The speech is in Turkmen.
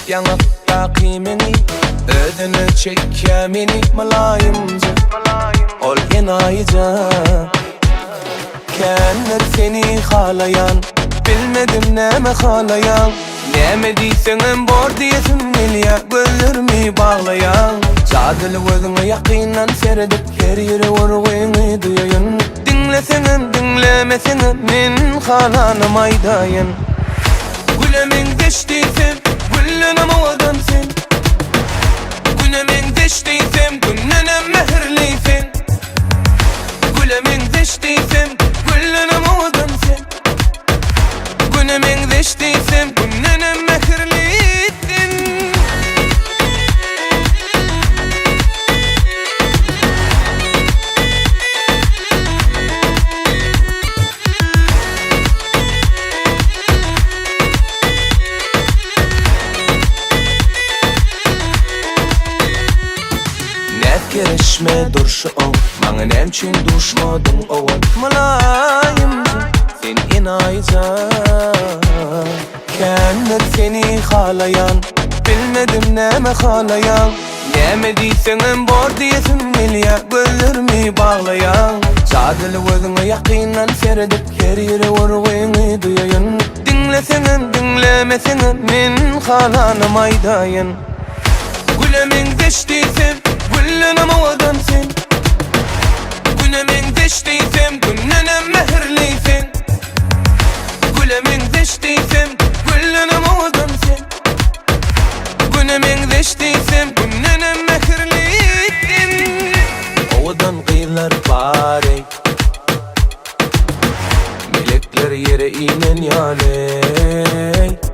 Ýaňakdaky meňi Özüne çekýä meni mylaýymja Ol enaýyja Kändir seni halaýan Bilmedim näme halaýaň Näme diýseňem bor diýesim gelýä Gözlerimi baglaýaň Jadyly gözüňe ýakyndan seredip Her ýere urgyňy duýaýyn Diňleseňem diňlemeseňem Men halanym aýdaýyn Güle meňzeş diýsem Güldenem owadan sen Güne meňzeş diýsem Gündenem mähirli sen Güle meňzeş diýsem Güldenem owadan sen Güne meňzeş diýsem Gündenem mähirli sen. Näz-kereşme durşy oň Maňa näme üçin duşmadyň owal Mylaýymja sen enaýyja Kändir seni halaýan Bilmedim näme halaýaň Näme diýseňem bor diýesim gelýä Gözlerimi baglaýaň Jadyly gözüňe ýakyndan seredip Her ýere urgyňy duýaýyn Diňleseňem diňlemeseňem Men halanym aýdaýyn Güle meňzeş diýsem Güldenem owadan sen Güne meňzeş diýsem Gündenem mähirli sen Güle meňzeş diýsem Güldenem owadan sen Güne meňzeş diýsem Gündenem mähirli sen Owadan gyzlar bar eý Melekler ýere inen ýaly eý.